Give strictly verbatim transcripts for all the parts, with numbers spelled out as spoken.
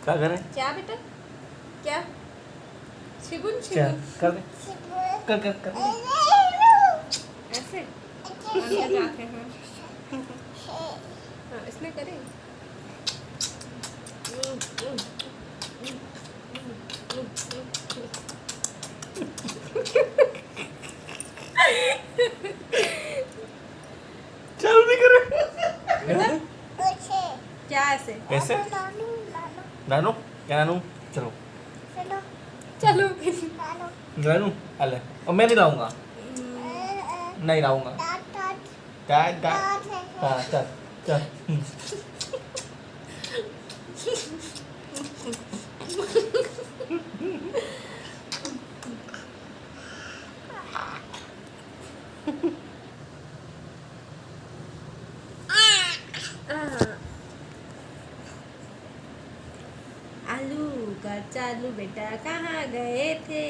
का करे? क्या बेटा? क्या? छिगुन, क्या छिगुन। कर दे? कर कर कर दे। ऐसे? अंदर जाते हैं। हाँ, इसने करे। चल भी करे। क्या ऐसे? कैसे? नानू, क्या नानू? चलो। चलो। नानू, अले। और मैं नहीं लाऊंगा। नहीं लाऊंगा। Dad, dad. हाँ, चल, चल। हम्म। आलू का चालू बेटा कहाँ गए थे?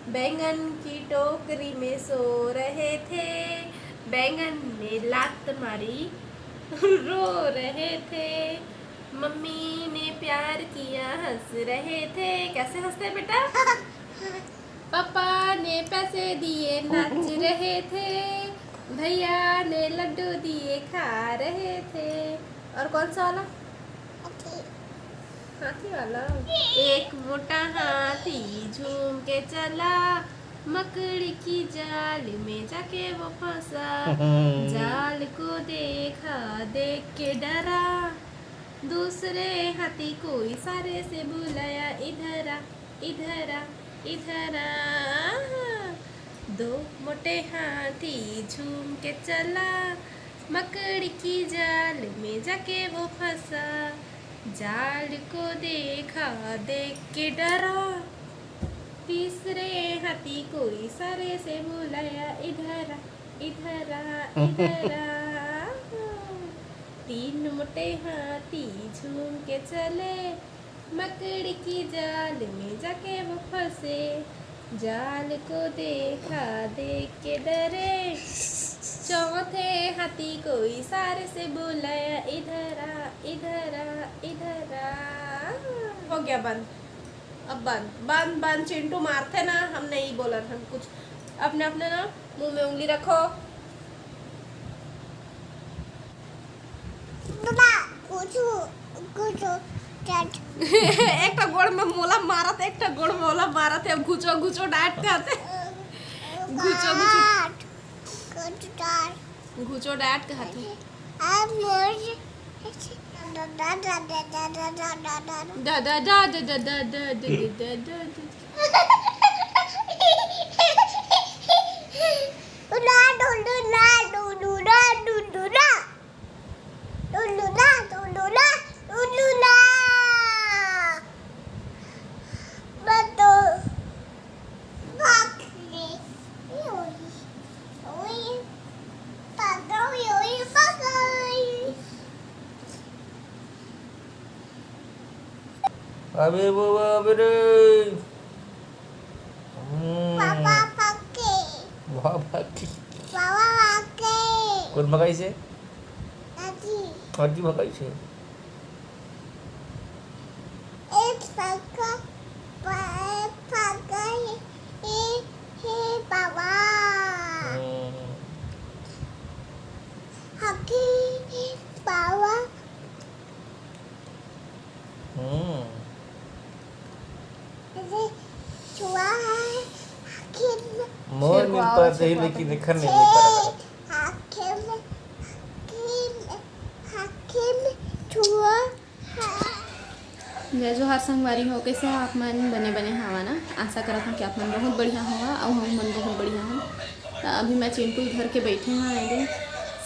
बैंगन की टोकरी में सो रहे थे। बैंगन ने लात मारी, रो रहे थे। मम्मी ने प्यार किया, हंस रहे थे। कैसे हंसते हैं बेटा? पापा ने पैसे दिए, नाच रहे थे। भैया ने लड्डू दिए, खा रहे थे। और कौन सा वाला? हाथी वाला। एक मोटा हाथी झूम के चला, मकड़ी की जाल में जाके वो फंसा। जाल को देखा, देख के डरा। दूसरे हाथी को इशारे से बुलाया, इधर आ, इधर आ, इधर आ। दो मोटे हाथी झूम के चला, मकड़ी की जाल में जाके वो फंसा। जाल को देखा, देख के डरा। तीसरे हाथी को इशारे से बुलाया, इधर आ, इधर आ, इधर आ। तीन मोटे हाथी झूम के चले, मकड़ी की जाल में जाके वो फंसे। जाल को देखा, देख के डरे। चौथे हाथी को इशारे से बुलाया, इधर आ, इधर आ, इधर आ। हो गया बंद। अब बंद, बंद, बंद। चिंटू मारते ना, हम नहीं बोलन हम कुछ। अपने अपने ना मुंह में उंगली रखो। बाबा, कुछ, कुछ, टट। एक तो गोड़ में मोला मारत, एक तो गोड़ में मोला मारत है। घुचो घुचो डांट खाते। घुचो घुचो। टट, कुछ, टट। घुचो डांट खाते। अब मोर, दादा, दादा, दादा, दादा, दादा। दादा दादा दादा दादा दादा। डुडुडा, डुडुडा, डुडुडा, डुडुडा। डुडुडा, डुडुडा, डुडुडा। बतो, बाकले, योई, योई, पगो, योई, पगोई। अबे वो, वो, अबे रे। हम्म। पापा पक्के, बाबा की। पापा पक्के। कौन भगाइसे? दादी, हड्डी भगाइसे। एक पक्का, प-, पक्का, ए, हे बाबा। हम्म। हकी बाबा। हम्म। अरे, छुआ है, हकी मोर शेर को मिल आवाज पाते ही, छुपा लेकिन दे। एखर नहीं मिल पाता। आँखें में, आँखें में, आँखें में छुआ। जय जोहार संगवारी हो, कैसे हो आप मन? बने बने हवा ना? आशा करत हूँ कि आप मन बहुत बढ़िया होगा और हम मन बहुत बढ़िया हम। तो अभी मैं चिंटू धर के बैठे हैं, आए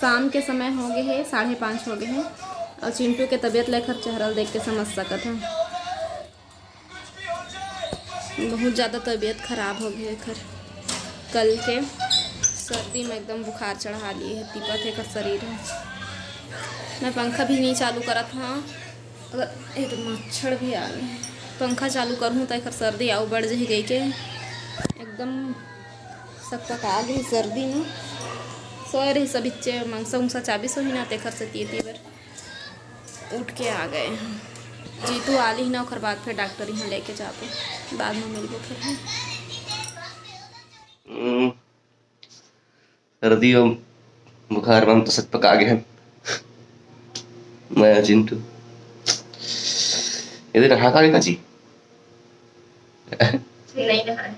शाम के समय हो गए है, साढ़े पाँच हो गए हैं। और चिंटू के तबीयत लेकर चेहरा देख के समझ सकत हैं, बहुत ज़्यादा तबीयत खराब हो गई है एकर। कल के सर्दी में एकदम बुखार चढ़ा लिए है, तिपत है एकर शरीर में। मैं पंखा भी नहीं चालू करत हाँ, अगर एक मच्छर भी आ गए, पंखा चालू करहूँ तो एकर सर्दी आउ बढ़ जाही गई के। एकदम सकपका गई सर्दी में। सोए रही सब इच्चे, मंगसा उंगसा चाबी सोही ना, तेकर से तीती बर उठ के आ गए हैं। जीत तू आली ना, ओकर बाद फिर डॉक्टर यहाँ लेके जाबो, बाद में मिलबो फिर, हाँ। हम्म, सर्दी और बुखार में हम तो सब पका गए हैं। मैं चिंटू, ये दिन हाका का जी। नहीं नहाए।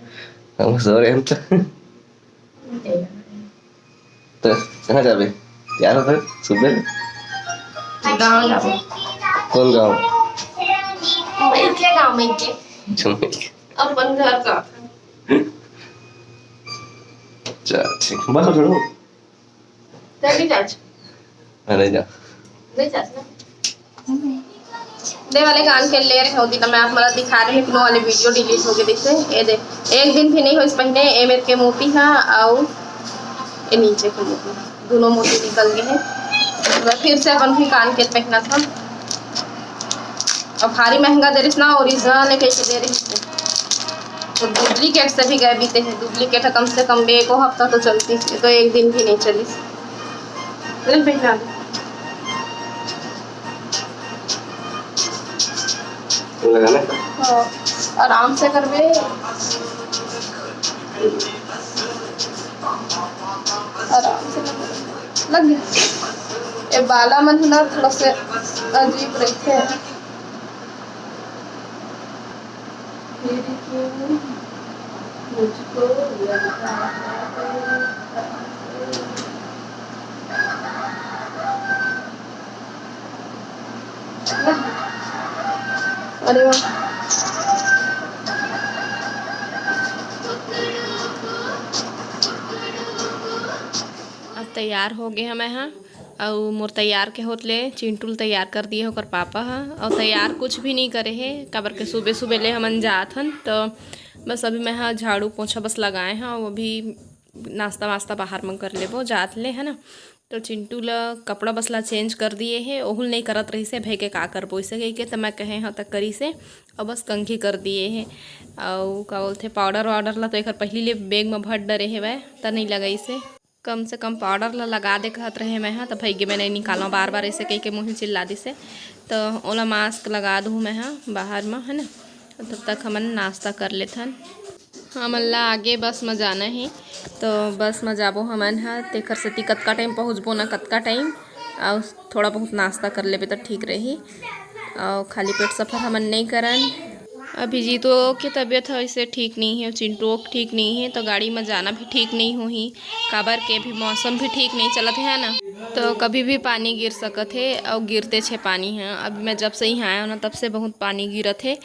हम सो रहे हैं तो। नहीं नहाए। तो कहाँ जाबे? तैयार होकर सुबह। गाँव जाबो। कौन गाँव? मइके गाँव, मइके। अच्छा, मइके। अपन घर का। अच्छा, ठीक। बस छोड़ो। चली जा। अरे जा। नहीं जा। दे वाले कान के ले रहे होगी तो मैं आप मला दिखा रही हूँ, वाले वीडियो डिलीट हो गए। देखते ये दे, एक दिन भी नहीं हो इस महीने। ए मेर के मोती हा, और ये नीचे के मोती, दोनों मोती निकल गए हैं। तो फिर से अपन भी कान के पहना था। और भारी महंगा दे रही ना, ओरिजिनल है कैसे दे रही है। तो डुप्लीकेट से भी गए बीते हैं। डुप्लीकेट है, कम से कम एक हफ्ता तो चलती, ये तो एक दिन भी नहीं चली। चल पहना दे। लगाना? हाँ, आराम से करबे। आराम से लग गया। ये बाला मन ना थोड़ा से अजीब रहते हैं। फिर क्यों मुझको लगता है। अरे वाह। अब तैयार हो गए हमें, हाँ। अउ मोर तैयार के होत ले चिंटू ल तैयार कर दिए ओकर पापा ह। अउ तैयार कुछ भी नहीं करे हे, काबर के सुबह सुबह ले हमन जात हन, तो बस अभी मैं ह झाड़ू पोछा बस लगाए हव। अउ अभी नाश्ता वास्ता बाहर में कर लेबो जात ले, है ना। तो चिंटू ल कपड़ा बस ला चेंज कर दिए हे, ओहू ल नहीं करत रहिस हे, भई के का करबो इसे कहिके, तो मैं कहे हव त करिस हे। अउ बस कंघी कर दिए हे। अउ का बोलथे, पाउडर वाउडर ला तो एकर पहिली ले बैग में भर डरे हेवय, त नहीं लगाइस हे। कम से कम पाउडर ला लगा दे कहत रहे मैं ह, त भई गे मैं नहीं निकालों, बार बार ऐसे कह के मुँह चिल्ला दिसे। तो ओला मास्क लगा दूँ मैं ह बाहर म, है ना। तब तक हमन नाश्ता कर लेथन। हमन ला आगे बस म जाना हे, तो बस म जाबो हमन ह। तेखर सेती कतका टाइम पहुँचबो ना, कतका टाइम, अउ थोड़ा बहुत नाश्ता कर लेबे त ठीक रही। अउ खाली पेट सफर हमन नहीं करन। अभी जीतो के तबीयत ह ऐसे ठीक नहीं है, चिंटू के ठीक नहीं है, तो गाड़ी में जाना भी ठीक नहीं होही, काबर के अभी मौसम भी ठीक नहीं चलत है ना, तो कभी भी पानी गिर सकत है। और गिरते छे पानी है। अभी मैं जब से यहाँ आया हूँ ना, तब से बहुत पानी गिरत है।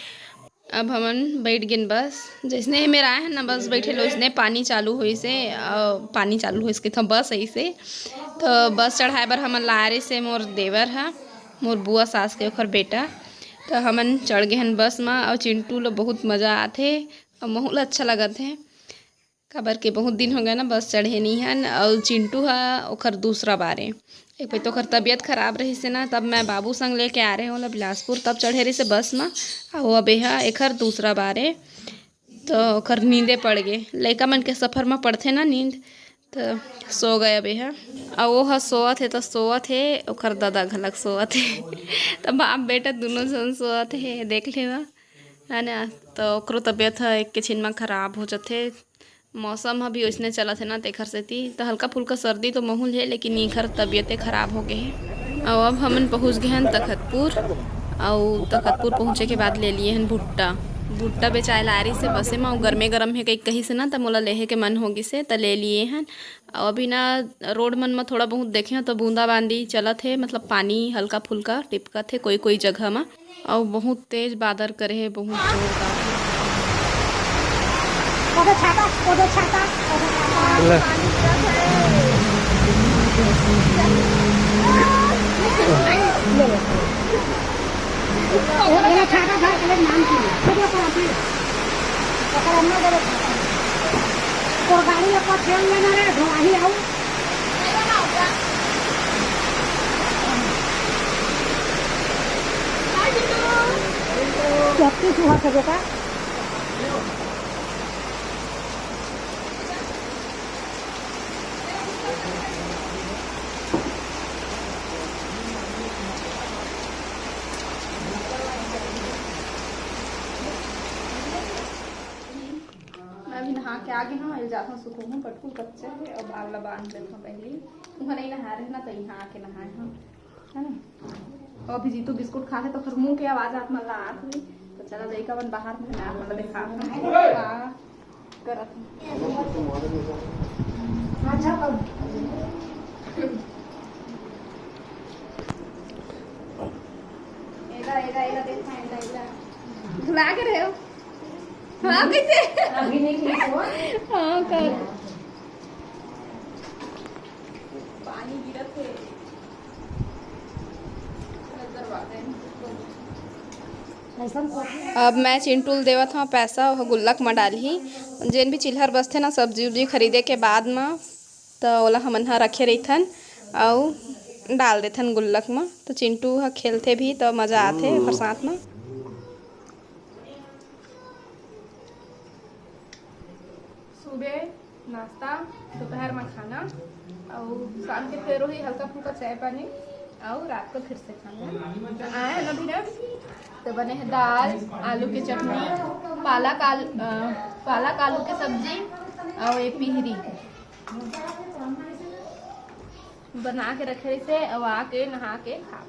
अब हमन बैठ गेन बस, जैसने मेरा आए हैं ना बस बैठे लो, इसने पानी चालू होइस हे, अ, पानी चालू होइस के था बस ऐसे। तो बस चढ़ाए बर हमन ला रहिस हे मोर देवर हा, मोर बुआ सास के ओखर बेटा। तो हमन चढ़ गे हन बस मा, अउ चिंटू ल बहुत मजा आथे, अउ महू ल अच्छा लगत हे, काबर के बहुत दिन हो गए ना बस चढ़े नहीं हन। अउ चिंटू हा ओखर दूसरा बार ए। एक पे तो ओखर तबीयत खराब रहिस हे ना, तब मैं बाबू संग लेके आ रहे हूँ ओला बिलासपुर, तब चढ़े रहिस हे बस मा। अउ अब एहा एखर दूसरा बार ए, तो ओखर नींदे पड़ गे। लइका मन के सफर मा पड़थे ना नींद, तो सो गए अब एहा। अउ वो ह सोवत हे तो सोवत हे, ओखर ददा घलक सोवत हे। तो बाप बेटा दोनों झन सोवत हे, देख लेवा, है ना। तो ओकरो तबीयत ह एक के छिन मा खराब हो जाथे। मौसम ह भी ओइसने चलत हे ना, तेखर सेती त हल्का फुल्का सर्दी तो महूँ ल हे, लेकिन इखर तबीयते खराब हो गे हे। अउ अब हमन पहुँच गे हन तखतपुर। अउ तखतपुर पहुँचे के बाद ले लिए हन भुट्टा। भुट्टा बेचाए ला रहिस हे बसे म, अउ गरमे गरम हे कहिके कहिस हे ना, त मोला लेहे के मन हो गिस हे, त ले लिए हन। अउ अभी ना रोड मन म थोड़ा बहुत देखे हव, त बूंदाबांदी चलत हे, मतलब पानी हल्का फुल्का टिपकत हे कोई कोई जगह म। अउ बहुत तेज बादर करे हे, बहुत जोरदार। ओदे छाता, ओदे छाता, ओदे छाता। ले। एला छाता धर के ले नाम की। ओदे पर अभी। ओकर अम्मा देवे छाता। तोर गाड़ी ला पछे लेना रे, ढोआही आऊ। छत्तीस हुआ था बेटा। हाँ, के आगे हम एल जाथन सुखोहूँ, पटकुल कच्चा हे, अब बाल ला बांध लेथन पहली। उहाँ नहीं नहाए रहे ना, तो यहाँ आके नहाए हम, है ना? और अभी जीतू बिस्कुट खा के तो फिर मुंह के आवाज आप मन ला आत हुई। तो चला लइका मन बाहर में, आप मन ला दिखा का करत हे। एला, एला, एला देखा, एला, एला। भुला के रहे हो? हाँ, कैसे? अभी नहीं, नहीं, नहीं। हाँ, कर। पानी गिरत हे। नजर बाटे। अब मैं चिंटू ल देवत हव पैसा, ओह गुल्लक म डालही। जेन भी चिल्हर बचथे ना, सब्जी उब्जी खरीदे के बाद म, त ओला हमन ह रखे रहिथन अउ डाल देथन गुल्लक म। त चिंटू ह खेलथे भी, त मजा आथे ओकर साथ म। सुबह नाश्ता, दोपहर में खाना, और शाम के फिर वही हल्का फुल्का चाय पानी, और रात को फिर से खाना। तो आए हैं ना भैया, तो बने हैं दाल, आलू की चटनी, पालक आलू, अ, पालक आलू की सब्जी और ये पिहरी बना के रखे से, अब आके नहा के खा।